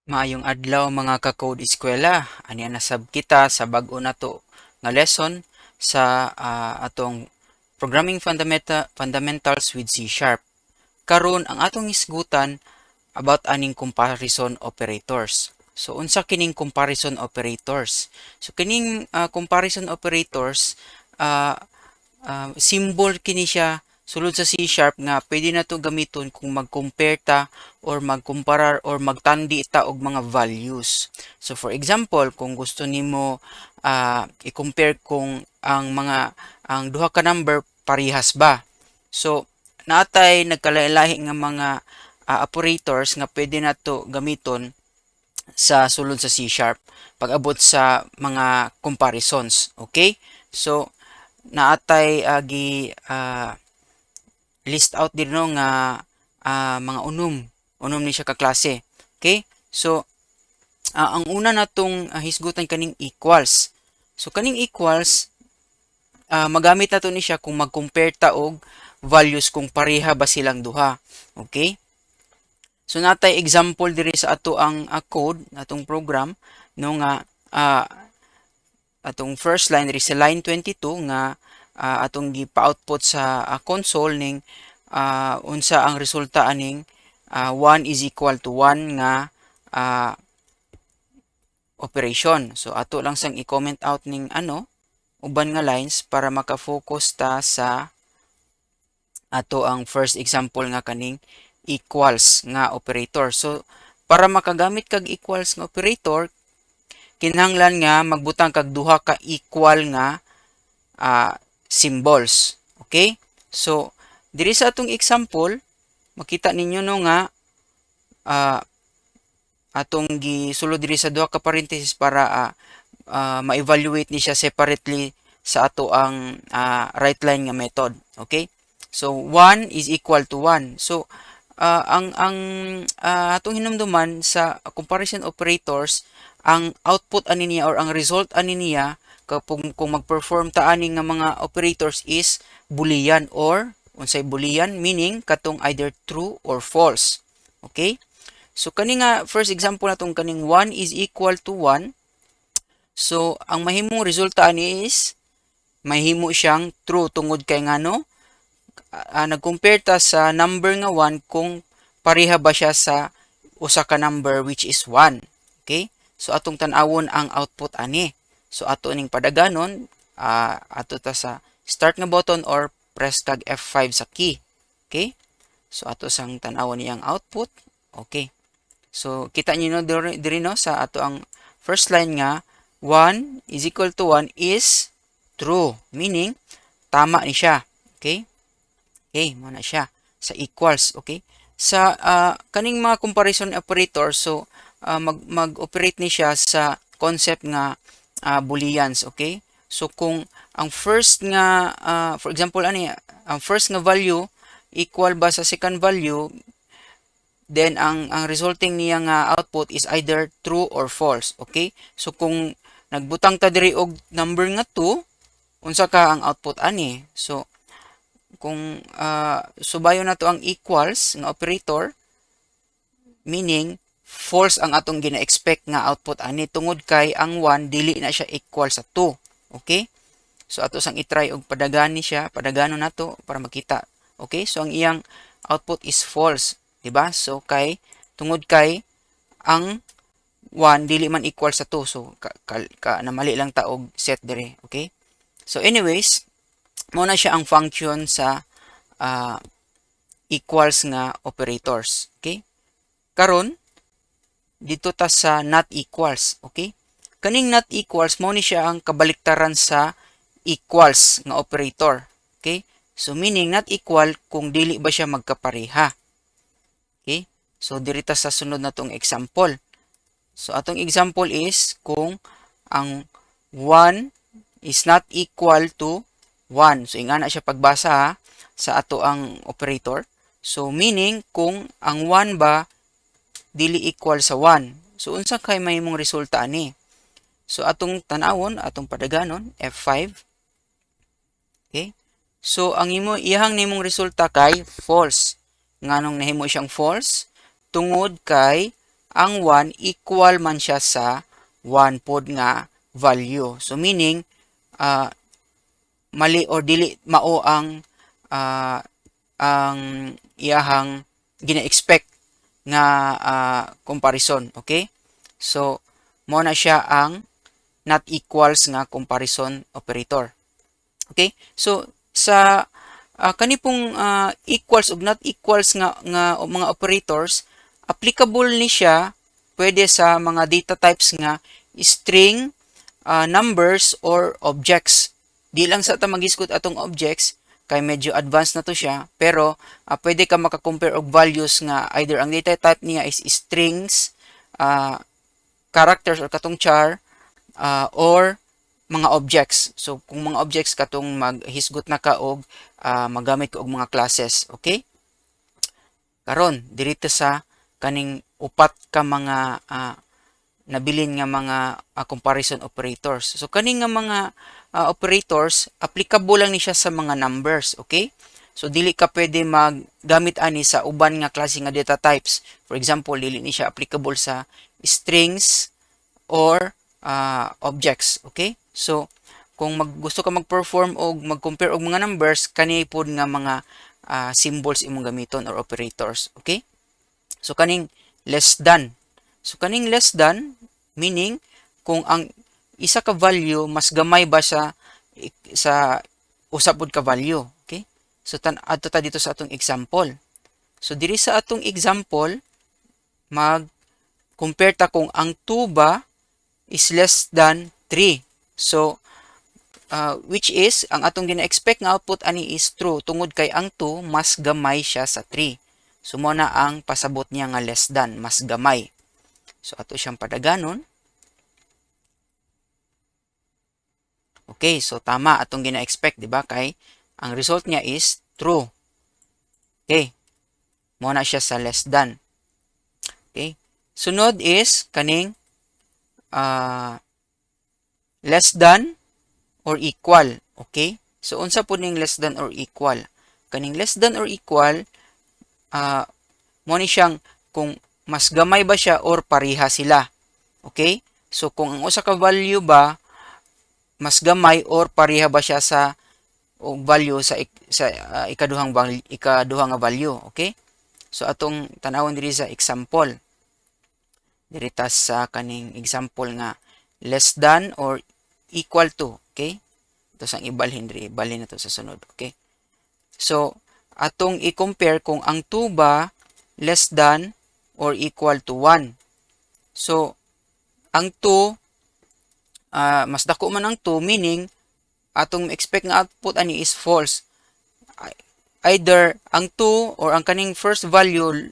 Maayong adlaw, mga ka-Code Eskwela. Ani na sab kita sa bag-o nato nga lesson sa atong Programming Fundamentals with C#. Karon, ang atong hisgutan about aning comparison operators. So unsa kining comparison operators? So kining comparison operators, symbol kini siya sulod sa C# nga pwede nato gamiton kung mag-compare ta or magkumparar or magtandi ta og mga values. So for example, kung gusto nimo i-compare kung ang duha ka number parehas ba. So naatay nagkalahi-lahi nga mga operators nga pwede nato gamiton sa sulod sa C# pag-abot sa mga comparisons. Okay? So naatay gi list out din, no, nga mga unom. Unom ni siya ka klase. Okay? So ang una natong hisgutan, kaning equals. So kaning equals, magamit nato ni siya kung mag-compare ta og values, kung pareha ba silang duha. Okay? So natay example diri sa ato ang code, atong program, no, nga atong first line diri sa line 22 nga atong gipa-output sa console ning unsa ang resulta aning 1 is equal to 1 nga operation. So ato lang sang i-comment out ning ano uban nga lines para maka-focus ta sa ato ang first example nga kaning equals nga operator. So para makagamit kag equals nga operator, kinahanglan nga magbutang kag duha ka equal nga symbols. Okay? So diri sa atong example, makita ninyo, no, nga atong gisulod diri sa duha ka parenthesis para ma-evaluate ni siya separately sa ato ang write line nga method. Okay? So 1 is equal to 1. So ang atong hinumduman sa comparison operators, ang output ani niya or ang result ani niya kapag kung mag-perform ta ani nga mga operators is boolean, or unsay boolean? Meaning katong either true or false. Okay? So kani nga first example natong kaning 1 is equal to 1. So ang mahimong resulta ani is mahimo siyang true tungod kay ngano nag-compare ta sa number nga 1 kung pareha ba siya sa usa ka number, which is 1. Okay? So atong tan-awon ang output ani. So ato ning padaganon, ato ta sa start nga button or press kag F5 sa key. Okay? So ato sang tan-awon niyang output. Okay. So kita niyo, no, diri, no, sa ato ang first line nga 1 is equal to 1 is true, meaning tama ni siya. Okay? Okay, mao na siya sa equals, okay? Sa kaning mga comparison operator, so mag-operate ni siya sa concept nga booleans, okay? So kung ang first nga for example ani, ang first nga value equal ba sa second value, then ang resulting niya nga output is either true or false, okay? So kung nagbutang ta diri og number nga 2, unsa ka ang output ani? So kung subayon nato ang equals nga operator, meaning false ang atong gina-expect nga output ani tungod kay ang 1 dili na siya equal sa 2. Okay? So ato sang i-try og padagani siya, padagano nato para makita. Okay? So ang iyang output is false, di ba? So kay tungod kay ang 1 dili man equal sa 2. So ka namali lang ta og set dire, okay? So anyways, mao na siya ang function sa equals nga operators, okay? Karon, dito ta sa not equals, okay? Kaning not equals, mao ni siya ang kabaliktaran sa equals nga operator, okay? So meaning not equal kung dili ba siya magkapareha. Okay? So diri ta sa sunod natong example. So atong example is kung ang 1 is not equal to 1. So ingana siya pagbasa ha, sa ato ang operator. So meaning kung ang 1 ba dili equal sa 1. So unsa kay mahimong resulta ani? So atong tan-awon, atong padaganon, F5. Okay? So ang imo iyahang nimong resulta kay false. Nganong nahimo siyang false? Tungod kay ang 1 equal man siya sa 1 pod nga value. So meaning mali or dili mao ang iyahang gina-expect nga comparison, okay? So mo na siya ang not equals nga comparison operator. Okay? So sa kani pong equals ug not equals nga mga operators, applicable ni siya pwede sa mga data types nga string, numbers or objects. Di lang sa ta maghisgot atong objects kay medyo advanced na to siya, pero pwede ka maka-compare og values nga either ang data type niya is strings, characters or katong char, or mga objects. So kung mga objects, katong maghisgot na ka og magamit ka og mga classes, okay? Karon dirito sa kaning upat ka mga nabilin nga mga comparison operators. So kaning nga mga operators, applicable lang ni siya sa mga numbers, okay? So dili ka pwede maggamit ani sa uban nga klase nga data types. For example, dili ni siya applicable sa strings or objects, okay? So kung gusto ka mag-perform og mag-compare og mga numbers, kani pod nga mga symbols imong gamiton or operators, okay? So kaning less than. So kaning less than, meaning kung ang isa ka value mas gamay ba sa usa pod ka value, okay? So tan adto ta dito sa atong example. So diri sa atong example, mag compare ta kung ang 2 ba is less than 3. So which is ang atong gina-expect nga output ani is true tungod kay ang 2 mas gamay siya sa 3. So mo na ang pasabot niya nga less than, mas gamay. So ato siyang padaganon. Okay, so tama atong gina-expect, di ba? Kay ang result niya is true. Okay. Mo na siya sa less than. Okay. Sunod is kaning less than or equal. Okay? So unsa po ning less than or equal? Kaning less than or equal, mo ni siyang kung mas gamay ba siya or pareha sila. Okay? So kung ang usa ka value ba mas gamay or pareha ba siya sa o value sa ikaduhang nga value, okay? So atong tan-awon diri sa example. Diri ta sa kaning example nga less than or equal to, okay? Ito sang ibalhin diri, ibalhin na to sa sunod, okay? So atong i-compare kung ang 2 ba less than or equal to 1. So ang 2, mas dako man ang 2, meaning atong expect nga output ani is false. Either ang 2 or ang kaning first value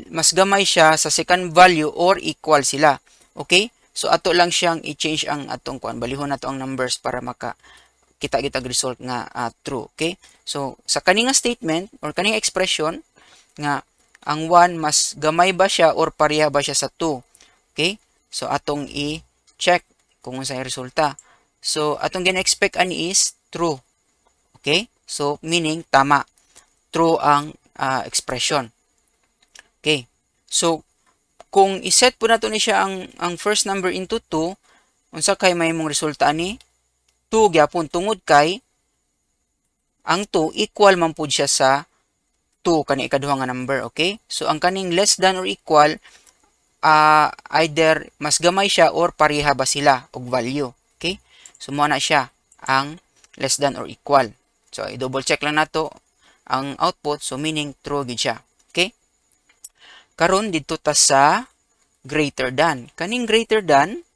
mas gamay siya sa second value or equal sila. Okay? So ato lang siyang i-change ang atong kuan. Balihon nato ang numbers para maka kita kita result nga true. Okay? So sa kaning nga statement or kaning expression nga ang 1 mas gamay ba siya or pareha ba siya sa 2. Okay? So atong i-check kung unsay resulta. So atong gina-expect ani is true. Okay? So meaning tama. True ang expression. Okay. So kung i-set po nato ni siya ang first number into 2, unsa kay mahimong resulta ani? 2 gyapon tungod kay ang 2 equal man pud siya sa 2 kani ikaduha nga number, okay? So ang kaning less than or equal, either mas gamay siya or pareha ba sila og value, okay? So mo na siya ang less than or equal. So i-double check lang nato ang output, so meaning true gid siya, okay? Karon didto ta sa greater than. Kaning greater than,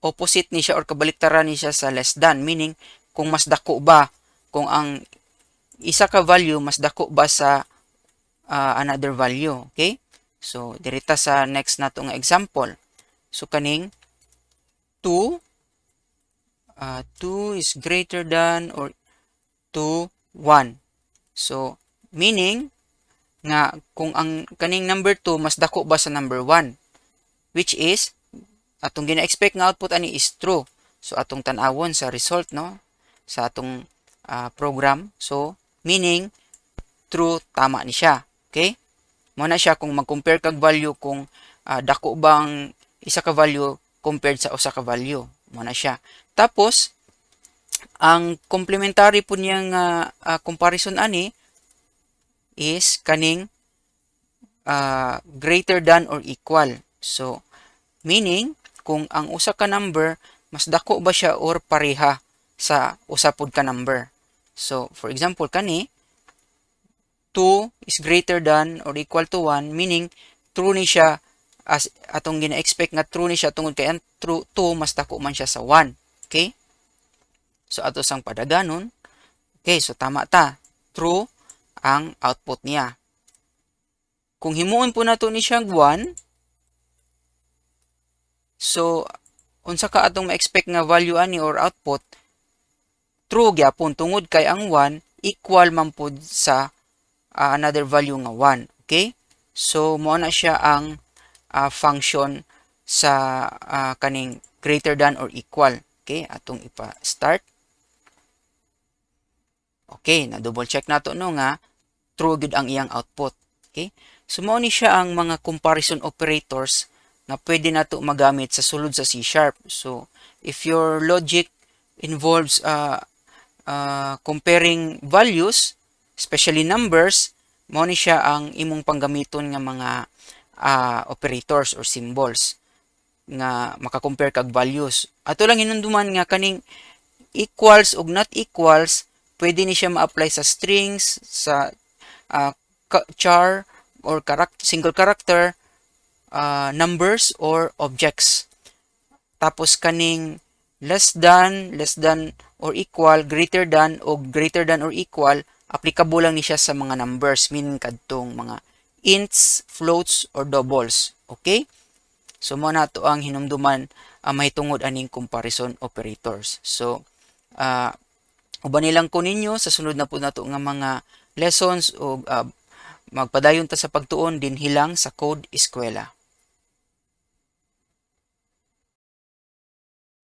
opposite ni siya or kabaliktaran ni siya sa less than, meaning kung mas dako ba, kung ang isa ka value mas dako ba sa another value, okay? So dirita sa next nato nga example. So kaning 2, 2 is greater than or 2 1. So meaning nga kung ang kaning number 2 mas dako ba sa number 1, which is atong gina-expect nga output ani is true. So atong tan-awon sa result, no, sa atong program. So meaning true, tama ni siya. Okay? Mo na siya kung mag-compare kag value kung dako bang isa ka value compared sa usa ka value. Mo na siya. Tapos ang complementary po niyang comparison ani is kaning greater than or equal. So meaning kung ang usa ka number mas dako ba siya or pareha sa usa pud ka number. So for example, kani 2 is greater than or equal to 1, meaning true ni siya as atong gina-expect nga true ni siya tungod kay ang true 2 mas dako man siya sa 1. Okay? So ato sang padaganon. Okay, so tama ta. True ang output niya. Kung himuon po nato ni siyang 1, so unsa ka atong ma-expect nga value ani or output? True gyapon tungod kay ang 1 equal man pud sa another value nga 1. Okay? So mo na siya ang function sa kaning greater than or equal. Okay, atong ipa-start. Okay, na double check nato, no, nga true gud ang iyang output. Okay? So mao ni siya ang mga comparison operators nga pwede nato magamit sa sulod sa C#. So if your logic involves comparing values, especially numbers, mao ni siya ang imong panggamiton nga mga operators or symbols nga maka-compare kag values. Ato lang hinumduman nga kaning equals ug not equals, pwede ni siya ma-apply sa strings, sa char or character, single character, numbers or objects. Tapos kaning less than or equal, greater than o greater than or equal, applicable lang ni siya sa mga numbers, meaning kadtong mga ints, floats or doubles. Okay? So mo na to ang hinumduman mahitungod aning comparison operators. So uban nilang ko ninyo sa sunod na po nato nga mga lessons o magpadayon ta sa pagtuon dinhi lang sa Code Eskwela.